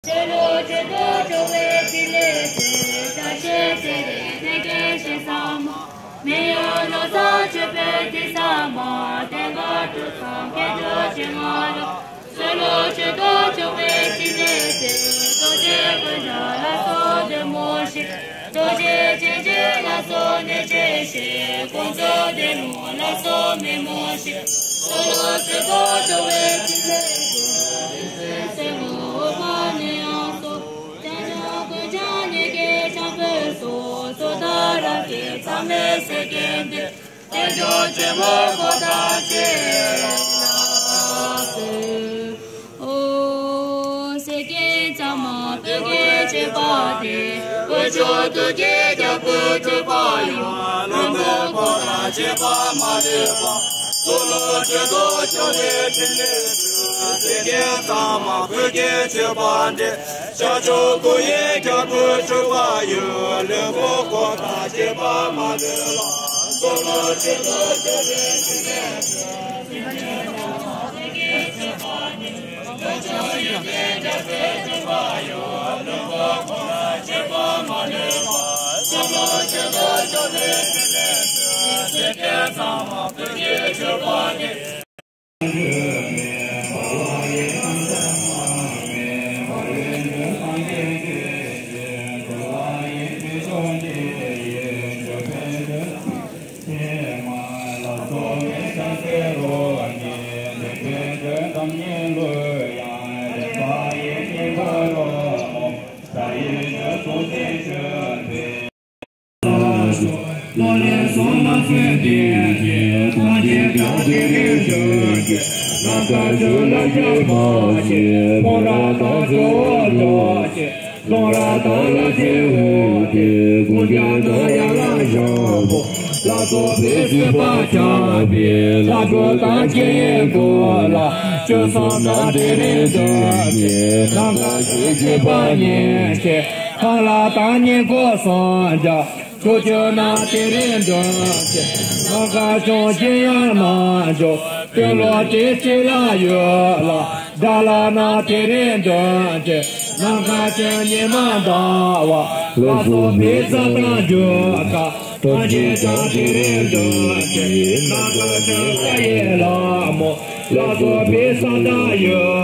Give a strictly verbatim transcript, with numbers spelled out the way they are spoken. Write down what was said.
ཆོས་ལུགས་ཆོས་དང་འགྲོ་བའི་ཕྲིན་ལས་ཆེ། བཀྲ་ཤིས་ཚེ་རིང་ནས་དགེ་བཤེས་ཟབ་མོ། མི་ཡུལ་ལོ་ཙཱ་ཆོས་དཔལ་དེ་ཟབ་མོ། དེ་ག་གྲུབ་ཙམ་དགེ་སྦྱོར་ཆེ་ང་རོ། ཆོས་ལུགས་ཆོས་དང་འགྲོ་བའི་ཕྲིན་ལས་ཆེ། རྡོ་རྗེ་ཀུན་འཇོམས་ལ་སོགས་བདེ་མོ་ཞིག་རྡོ་རྗེ་འཆང་ཆེན་ལ་སོགས་གནས་ཆེན་ཞིག་ཀུན་རྫོབ་བདེ་སློང་ལ་སོགས་མི་མོ་ཞིག་ཆོས་ལུགས་ཆོས་དང་འགྲོ་བའི་ཕྲིན་ལས་ཆེ། སེམས་ངོ་བོ་ཕ་ནས་ཡང་སོགས། བྱང་ཆུབ་ཀུན་ཀྱང་ཉེ་དགེ་འཆང་ཕུན་ཚོགས། སོ་ཐར་རབ་རྒྱས་མཚམས་མེད་སེམས་བསྐྱེད་འདི། དལ་འབྱོར་ཆེན་པོ་འཁོར་དང་བཅས་ལ་ཟེར། ཨོ། སེམས་བསྐྱེད་གཙང་མ་བོད་ཀྱི་སྤྱོད་པ་སྟེ། བོད་ཆོས་ཐུགས་ཀྱི་རྒྱལ་པོའི་སྤྲུལ་པ་ཡང་། བློན་པོ་འཁོར་དང་བཅས་པ་མ་ལུས་པ། ཆོས་ལུགས་ཆོས་དང་འགྲོ་བའི་ཕྲིན་ལས་ཆེ། སེམས་བསྐྱེད་གཙང་མ་བོད་ཀྱི་སྤྱོད་པ་སྟེ། བྱང་ཆུབ་སྐུ་ཡི་རྒྱལ་པོའི་སྤྲུལ་པ་ཡང་། བློན་པོ་འཁོར་དང་བཅས་པ་མ་ལུས་པ། ཆོས་ལུགས་ཆོས་དང་འགྲོ་བའི་ཕྲིན་ལས་ཆེ། ལྷོང་ར་དང་ལ་ཆེན་འོད་དེ། ཀུན་ཀྱང་ནམ་ཡང་ལ་བཞག་པོ། ལ་སོགས་པའི་སྲིད་པ་ཁྱབ་པའི། ལྷ་ཆོས་དང་མཁྱེན་ཡོན་ཀུན་ལ། སྤྱོད་བཟང་རྣམས་དེ་རིང་འདོན་ཅིང་། ནམ་མཁའ་ཆོས་སྐྱེད་པ་ཉིད་ཅེས། གང་ལ་དང་ཉིད་ཀུན་སངས་རྒྱས། ཕྱོགས་བཅུ་ན་དེ་རིང་འདོན་ཅིང་། ནམ་མཁའ་ལྗོངས་ཀྱི་ཡང་ན་འཇོག་དུས་ལོག་དེ་ཅི་ལ་ཡོད་ལ། དགྲ་ལ་ན་དེ་རིང་འདོན་ཅིང་། ནམ་མཁའ་ལྗོངས་ཉི་མ་ཟླ་བ། ལ་སོགས་པའི་ས་དང་རྒྱུ་སྐར། ཐམས་ཅད་ཀྱང་དེ་རིང་འདོན་ཅིང་། ནམ་མཁའ་ལྗོངས་ལྷ་ཡི་ལྷ་མོ། ལ་སོགས་པའི་ས་དང་ཡུལ།